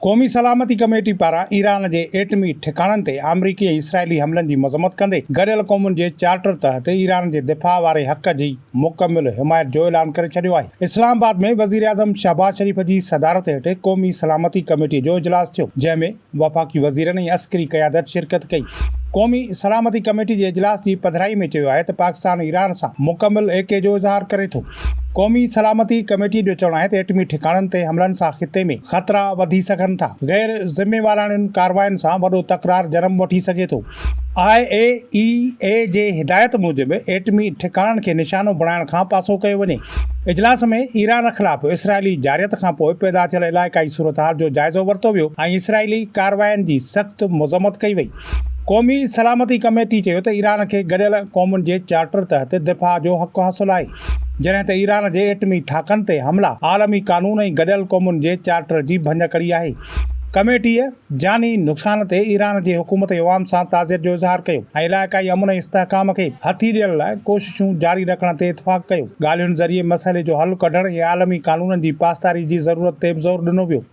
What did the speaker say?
قومي سلامتي ڪميٽي پاران ايران جي ايٽمي ٺڪاڻن تي آمريڪي ۽ اسرائيلي حملن جي مذمت ڪندي گڏيل قومن جي چارٽر تحت ايران جي دفاع واري حق جي مڪمل حمايت جو اعلان ڪري ڇڏيو آهي. اسلام آباد ۾ وزيراعظم شهباز شريف جي صدارت هيٺ قومي سلامتي ڪميٽي جو اجلاس ٿيو، جنهن ۾ وفاقي وزيرن ۽ عسڪري قيادت شرڪت ڪئي. قومي سلامتي ڪميٽي جي اجلاس جي پڌرائي ۾ چيو آهي ته پاڪستان ايران سان مڪمل ايڪي جو اظهار ڪري ٿو. قومي سلامتي ڪميٽي جو چوڻ آهي ته ايٽمي ٺڪاڻن تي حملن سان خطي ۾ خطرا وڌي سگهن ٿا، غير ذميواراڻين ڪاررواين سان وڏو تڪرار جنم وٺي سگهي ٿو. آء اي اي اي جي هدايت موجب ايٽمي ٺڪاڻن کي نشانو بڻائڻ کان پاسو ڪيو وڃي. اجلاس ۾ ايران خلاف اسرائيلي جارحيت کانپوء پيدا ٿيل علائقائي صورتحال جو جائزو ورتو ويو ۽ اسرائيلي ڪاررواين جي سخت مذمت ڪئي وئي. قومي سلامتي ڪميٽي چيو ته ايران کي گڏيل قومن جي چارٽر تحت دفاع جو حق حاصل آهي، جڏهن ته ايران جي ايٽمي ٿاڪن تي حملا عالمي قانون ۽ گڏيل قومن جي چارٽر جي ڀڃڪڙي آهي. ڪميٽيء جاني نقصان تي ايران جي حڪومت ۽ عوام سان تعزيت جو اظهار ڪيو ۽ علائقائي امن ۽ استحڪام کي هٿي ڏيڻ لاء ڪوششون جاري رکڻ تي اتفاق ڪيو. ڳالهين ذريعي مسئلي جو حل ڪڍڻ ۽ عالمي قانونن جي پاسداري جي ضرورت تي به زور ڏنو ويو.